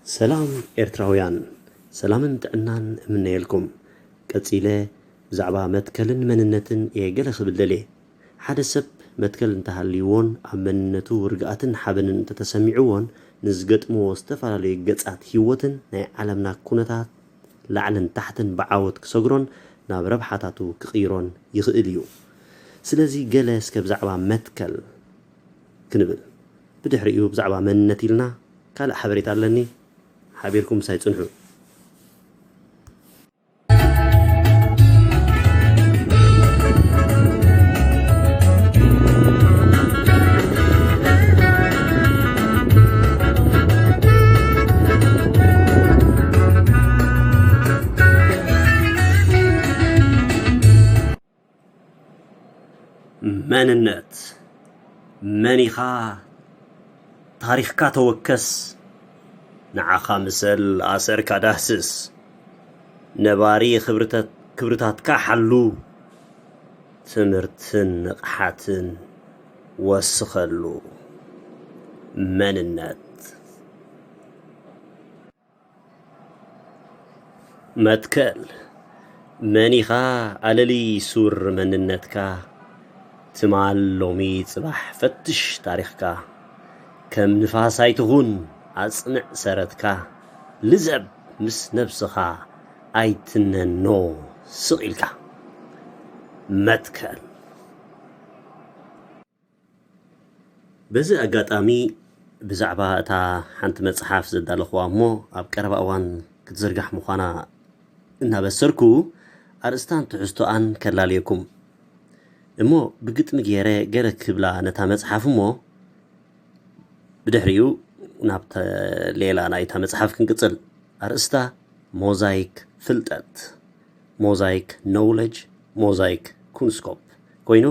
ሰላም ኤርትራውያን፣ ሰላምን ጥዕናን እምነየልኩም። ቀጺለ ብዛዕባ መትከልን መንነትን እየ ገለ ክብል ደልየ። ሓደ ሰብ መትከል እንተሃልይዎን ኣብ መንነቱ ርግኣትን ሓበንን እንተተሰሚዕዎን፣ ንዝገጥምዎ ዝተፈላለዩ ገጻት ህይወትን ናይ ዓለምና ኩነታት ላዕልን ታሕትን ብዓወት ክሰግሮን ናብ ረብሓታቱ ክቕይሮን ይኽእል እዩ። ስለዚ ገለ እስከ ብዛዕባ መትከል ክንብል፣ ብድሕሪኡ ብዛዕባ መንነት ኢልና ካልእ ሓበሬታ ኣለኒ። ሓቢርኩም ምሳይ ጽንሑ። መንነት። መን ኢኻ? ታሪኽካ ተወከስ። ንዓኻ ምሰል፣ ኣሰርካ ዳህስስ። ነባሪ ክብርተ-፣ ክብርታትካ ሓሉ። ትምህርትን ንቕሓትን ወስኸሉ። መንነት። መትከል። መን ኢኻ? ኣለሊ ሱር መንነትካ። ትማል፣ ሎሚ፣ ጽባሕ ፈትሽ ታሪኽካ። ከም ንፋስ ኣይትኹን፣ ኣጽንዕ ሰረትካ። ልዘብ ምስ ነብስኻ፣ ኣይትነኖ ስቕ ኢልካ። መትከል። በዚ ኣጋጣሚ ብዛዕባ እታ ሓንቲ መጽሓፍ ዘዳለኽዋ እሞ ኣብ ቀረባ እዋን ክትዝርጋሕ ምዃና እናበሰርኩ፣ ኣርእስታን ትሕዝቶኣን ከላልየኩም እሞ፣ ብግጥሚ ገይረ ገለ ክብላ ነታ መጽሓፍ እሞ፣ ብድሕሪኡ ናብተ ሌላ ናይታ መጽሓፍ ክንቅጽል። ኣርእስታ ሞዛይክ ፍልጠት፣ ሞዛይክ ኖውለጅ፣ ሞዛይክ ኩንስኮፕ ኮይኑ፣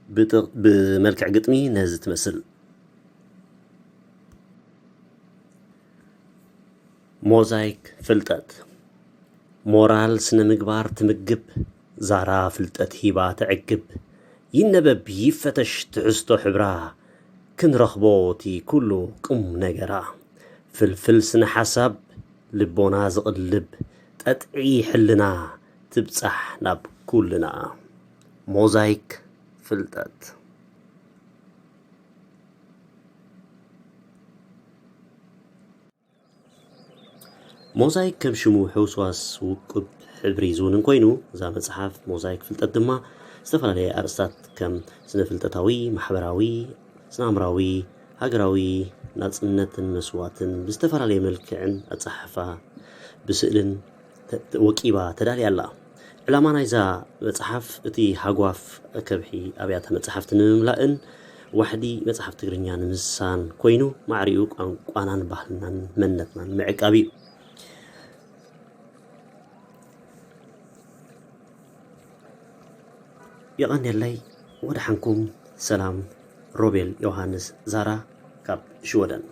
ብጥ-፣ ብመልክዕ ግጥሚ ነዚ ትመስል። ሞዛይክ ፍልጠት። ሞራል ስነ ምግባር ትምግብ፣ ዛራ ፍልጠት ሂባ ተዕግብ። ይነበብ ይፈተሽ ትሕዝቶ ሕብራ፣ ክንረኽቦ እቲ ኩሉ ቁም ነገራ። ፍልፍል ስነ ሓሳብ ልቦና ዝቕልብ፣ ጠጥዒ ሕልና ትብጻሕ ናብ ኩልና። ሞዛይክ ፍልጠት። ሞዛይክ ከም ሽሙ ሕውስዋስ ውቁብ ሕብሪ ዝውንን ኮይኑ፣ እዛ መጽሓፍ ሞዛይክ ፍልጠት ድማ ዝተፈላለየ ኣርእስታት ከም ስነ ፍልጠታዊ፣ ማሕበራዊ፣ ስነ ኣእምራዊ፣ ሃገራዊ፣ ናጽነትን መስዋእትን ብዝተፈላለየ መልክዕን ኣጸሓሕፋ ብስእልን ተ-፣ ወቂባ ተዳልያ ኣላ። ዕላማ ናይዛ መጽሓፍ እቲ ሃጓፍ ከብሒ ኣብያተ መጻሕፍቲ ንምምላእን ዋሕዲ መጽሓፍ ትግርኛ ንምስሳን ኮይኑ፣ ማዕሪኡ ቋንቋናን ባህልናን መንነትናን ምዕቃብ እዩ። የቐንየለይ፣ ወደሓንኩም ሰላም። ሮቤል ዮሃንስ ዛራ ካብ ሽወደን።